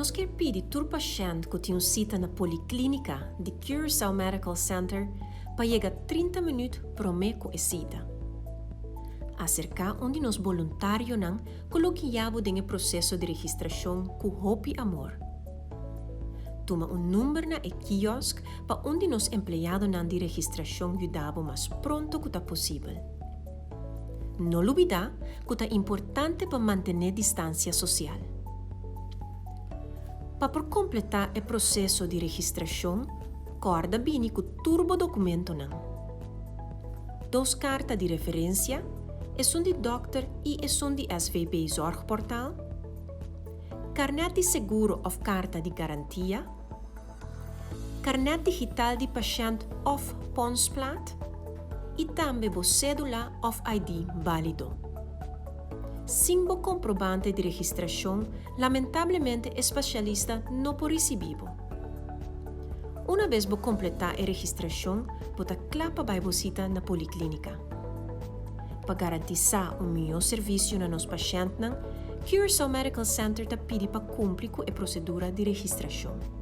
Nos kier pidi tur pashent ku tin un sita na poliklínika di Curaçao Medical Center pa yega 30 minüt promé ku e sita. Aserká un di nos boluntarionan ku lo guia bo den e proseso di registrashon ku hopi amor. Tuma un number na e kiosk pa un di nos empleadonan di registrashon yuda bo mas pronto ku ta posibel. No lubidá ku ta importante pa mantené distansia sosial. Pa por kompletá e proseso di registrashon, kòrda bini ku tur bo dokumentonan. Dos karta di referensia, esun di dòkter i esun di SVB Zorgportaal, karnèt di seguro òf karta di garantia, karnèt digital di pashènt òf ponsplaat i tambe bo sédula òf ID bálido. Sin bo komprobante di registrashon, lamentablemente e spesialista no por risibí bo. Unabes bo kompletá e registrashon, bo ta kla pa bai bo sita na poliklínika. Pa garantisá un mihó servisio na nos pashèntnan, Curaçao Medical Center ta pidi pa kumpli ku e prosedura di registrashon.